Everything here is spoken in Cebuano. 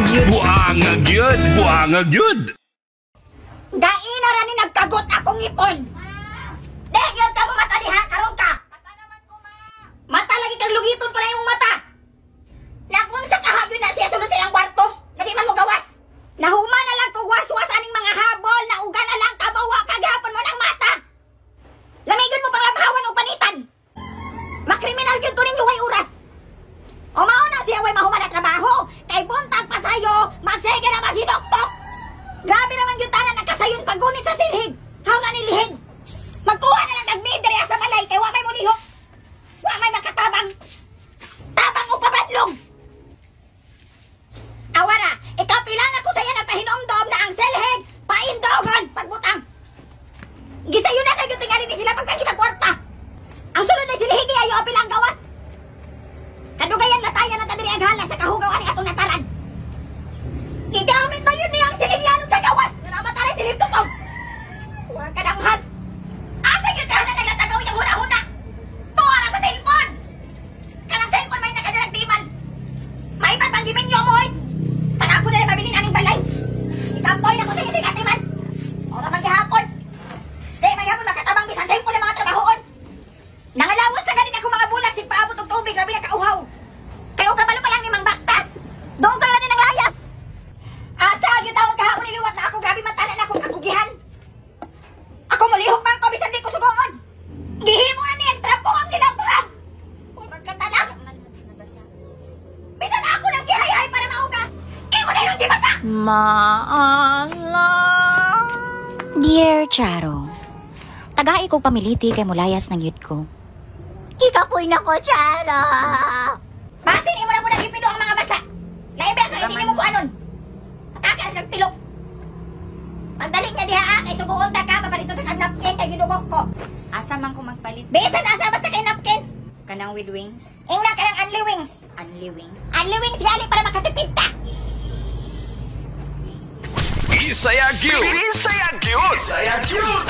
Gyud. Buanga gyud, buanga gyud. Gaina ra ni nagkagot akong ngipon. Di gyud ka mo mata diha karon ka. Mata lagi kang lugiton ko na imong mata. Nagunsa ka gyud na siya sulod sa iyang kwarto. Nadi man mo gawas. Nahuma na lang ko was-was aning mga habol, nauga na lang kabawa kagihapon mo ng mata. Lamigon mo para bahawan og panitan. Makriminal gyud ko ninyo way oras. O mao na siya way mahuman na trabaho. Kay buntag pasayo, magsige na maghinoktok. Grabe naman yung tanan nagkasayon paggunit sa silhig. Haw na nilihig. Magkuha na lang nagmidre sa balay kay wa may mulihok. Wa may makatabang. Tabang o pabadlong. Awara, ikaw pila na ko saya nagpahinomdom na ang silhig paindogon pagbutang. Gisayo na kayo tingali ni sila pagpangita kwarta. Ang sulod na silhig ayo apil ang gawas. Kadugayan latayan na tadiri aghala sa kahugaw ani atong nataran. Gigamit ba yun niyang siling lalong sa gawas? Namatay siling tutog. Huwag ka nang hag. Asa yun ka na naglatagaw yung huna-huna? Tuwa na sa cellphone! Kanang cellphone may nakadalag diman. Maibat pang giminyo mo, oy. Para ako na lang mabilin aning balay. Itampoy na ko sa isig atiman. Ora man gihapon. Di, may hapon makatabang bisan cellphone ang mga trabahoon. Nangalawas na ganin ako mga bulak sig paabot og tubig, grabe na kauhaw. Kayo kabalo pa lang ni Mang Baktas. Doon kayo na ni nang layas. Asa gyud tawon kahapon niliwat na ako, grabe man tanan ako kagugihan. Ako molihok man ko bisan di ko sugoon. Gihimo na niya trapo ang gilabhan. Murag ka talang. Bisan ako nang gihayhay para mauga. Imo na yung gibasa. Maala. Dear Charo, tagai ko pamiliti kay mulayas ng yud ko. Gikapoy na ko, Charo. Basin imo na po nag-ipido ang mga basa. Lain ba kay hindi mo ko anon? Ataka kag pilok. Pagdali niya diha ah, kay suguon ta ka papalito ta kag napkin kay gidugo ko. Asa man ko magpalit? Bisan asa basta kay napkin. Kanang with wings? Ingna ka ng unli wings. Unli wings? Unli wings gali para makatipid ta. Bisaya gyud. Bisaya gyud. Bisaya gyud.